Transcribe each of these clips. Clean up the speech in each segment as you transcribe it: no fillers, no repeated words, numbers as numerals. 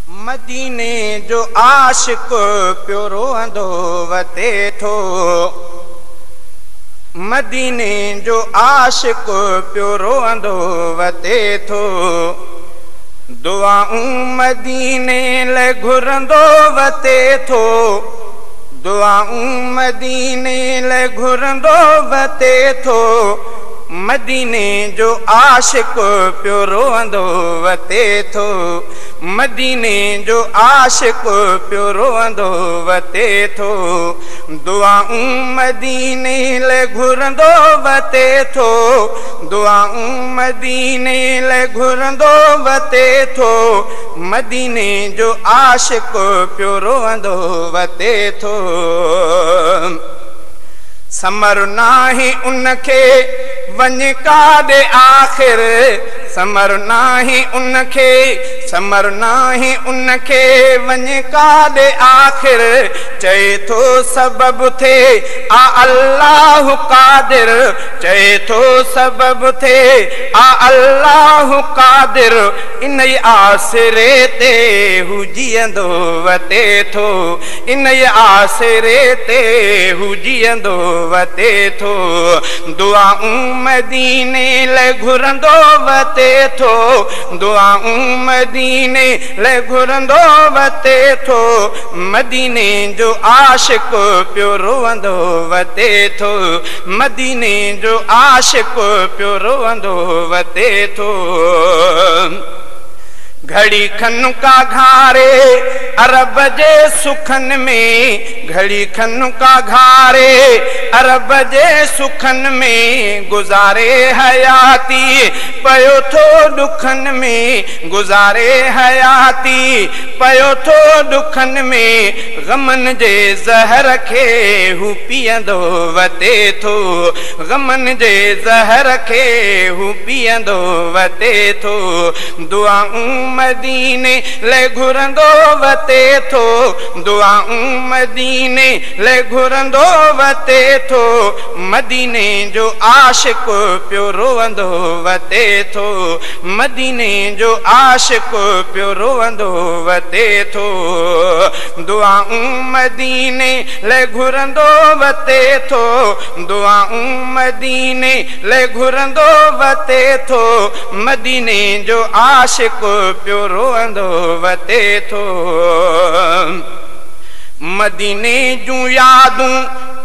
मदीने जो आशिक पियो रोअंदो वते थो, मदीने जो आशिक पियो रोअंदो वते थो। दुआऊं मदीने लाइ घुरंदो वते थो, दुआऊं मदीने लाइ घुरंदो वते थो। मदीने जो आशिक पियो रोअंदो वते थो, मदीने जो आशिक पियो रोअंदो वते थो। दुआऊं मदीने लाइ घुरंदो वते थो, दुआऊं मदीने लाइ घुरंदो वते थो। मदीने जो आशिक पियो रोअंदो वते थो। समर नाहे उनखे वञ काॾे आख़िर, समर नाहे उनखे, समर नाहे उनखे वञ काॾे आख़िर। चए थो सबब थे आ अल्लाह कादिर, चए थो सबब थे आ अल्लाह कादिर। इन आसरे ते हू जीअंदो वते थो, इन आसरे ते हू जीअंदो वते थो। दुआऊं मदीने लाइ घुरंदो वते थो, दुआऊं मदीने लाइ घुरंदो वते थो। मदीने जो आशिक पियो रोअंदो वते थो, मदीने जो आशिक पियो रोअंदो वते थो। घड़ी खन का घारे अरब जे सुखन में, घड़ी खन का घारे अरब जे सुखन में। गुज़ारे हयाती पयो थो ॾुखनि में, गुज़ारे हयाती पयो थो ॾुखनि में। ग़मनि जे ज़हर खे हू पीअंदो वते थो, ग़मनि जे ज़हर खे हू पीअंदो वते थो। दुआऊं मदीने लाइ घुरंदो वते थो, दुआऊं मदीने लाइ घुरंदो वते थो। मदीने जो आशिक पियो रोअंदो वते थो, मदीने जो आशिक पियो रोअंदो वते थो। दुआऊं मदीने लाइ घुरंदो वते थो, दुआऊं मदीने लाइ घुरंदो वते थो। मदीने जो आशिक पियो रोअंदो वते थो। मदीने जूं यादूं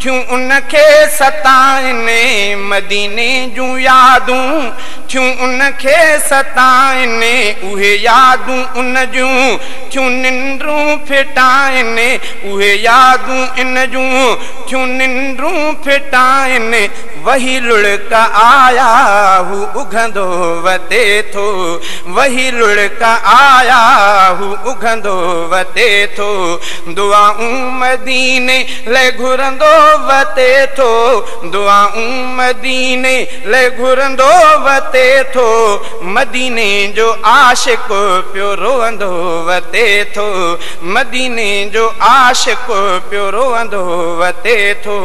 थियूं उनखे सताइनि, मदीने जूं यादूं थियूं उनखे सताइनि। उहे यादूं उन जूं थियूं निंडूं फिटाइनि, उहे यादूं इन जूं थियूं निंडूं फिटाइनि। वही लुड़क आया हू उघंदो वते थो, वही लुड़क आया हू उघंदो वते थो। दुआऊं मदीने लाइ घुरंदो वते थो, दुआऊं मदीने लाइ घुरंदो वते थो। मदीने जो आशिक पियो रोअंदो वते थो, मदीने जो आशिक पियो रोअंदो वते थो।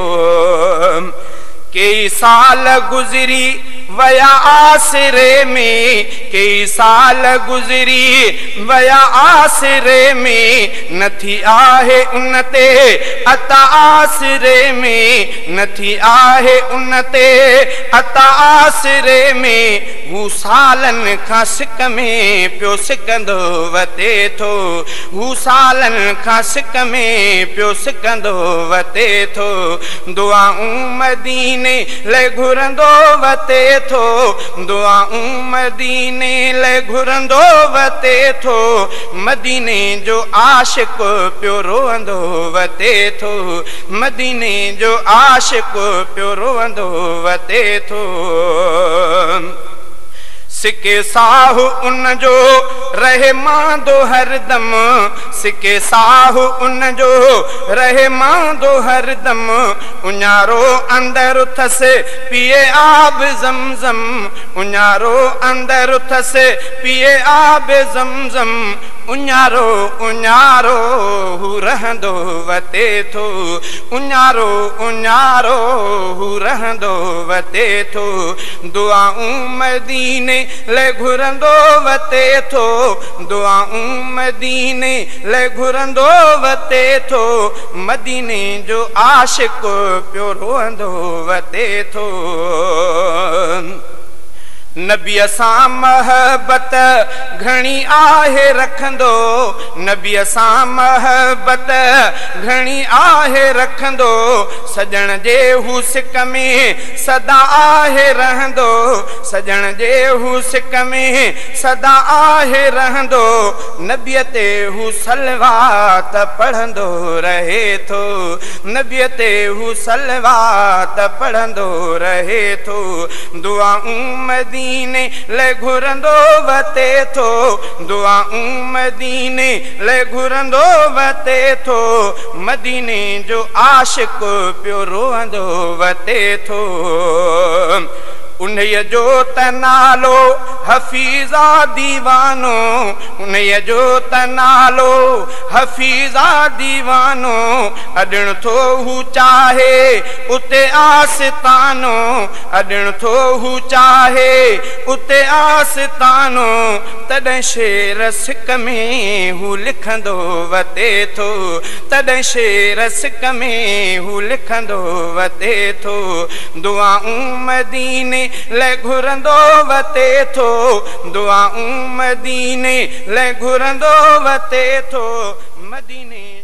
कई साल गुज़री वया आसरे में, कई साल गुज़री वया आसरे में। नथी आहे उन ते अता आसरे में, नथी आहे उन ते अता आसरे में। हू सालनि खां सिक में पियो सिकंदो वते थो, हू सालनि खां सिक में पियो सिकंदो वते थो। दुआऊं मदीने लाइ घुरंदो वते थो, दुआऊं मदीने लाइ घुरंदो वते थो। मदीने जो आशिक पियो रोअंदो वते थो, मदीने जो आशिक पियो रोअंदो वते थो। सिके साहु उन जो रहे मांदो हरदम, सिके साहु उन जो रहे मांदो हरदम। उञारो अंदर अथसि पिए आब ज़मज़म, उञारो अंदर अथसि पिए आब ज़मज़म। اڃارو اڃارو هو رهندو وتي ٿو، اڃارو اڃارو هو رهندو وتي ٿو۔ دعائون مديني لئه گهرندو وتي ٿو، دعائون مديني لئه گهرندو وتي ٿو۔ مديني جو عاشق پيو روئندو وتي ٿو۔ نبيءَ سان محبت گهڻي آهي رکندو، نبيءَ سان محبت گهڻي آهي رکندو۔ سڄڻ جي هو سڪ ۾ سدا آهي رهندو، سڄڻ جي هو سڪ ۾ سدا آهي رهندو۔ نبيءَ تي هو سلوات پڙهندو رهي ٿو، نبيءَ تي هو سلوات پڙهندو رهي ٿو۔ دعائون مديني لئه گهرندو وتي ٿو، دعائون مديني لئه گهرندو وتي ٿو۔ مديني جو عاشق پيو روئندو وتي ٿو۔ انهيءَ جو ته نالو حفيظا ديوانو، انهيءَ جو ته نالو حفيظا ديوانو۔ اڏڻ ٿو هو چاهي اتي آستانو، اڏڻ ٿو هو چاهي اتي آستانو۔ تڏهن شير سڪ ۾ هو لکندو وتي ٿو، تڏهن شير سڪ ۾ هو لکندو وتي ٿو۔ دعائون مديني لئه گهرندو وتي ٿو، دعائون مديني لئه گهرندو وتي ٿو۔ مديني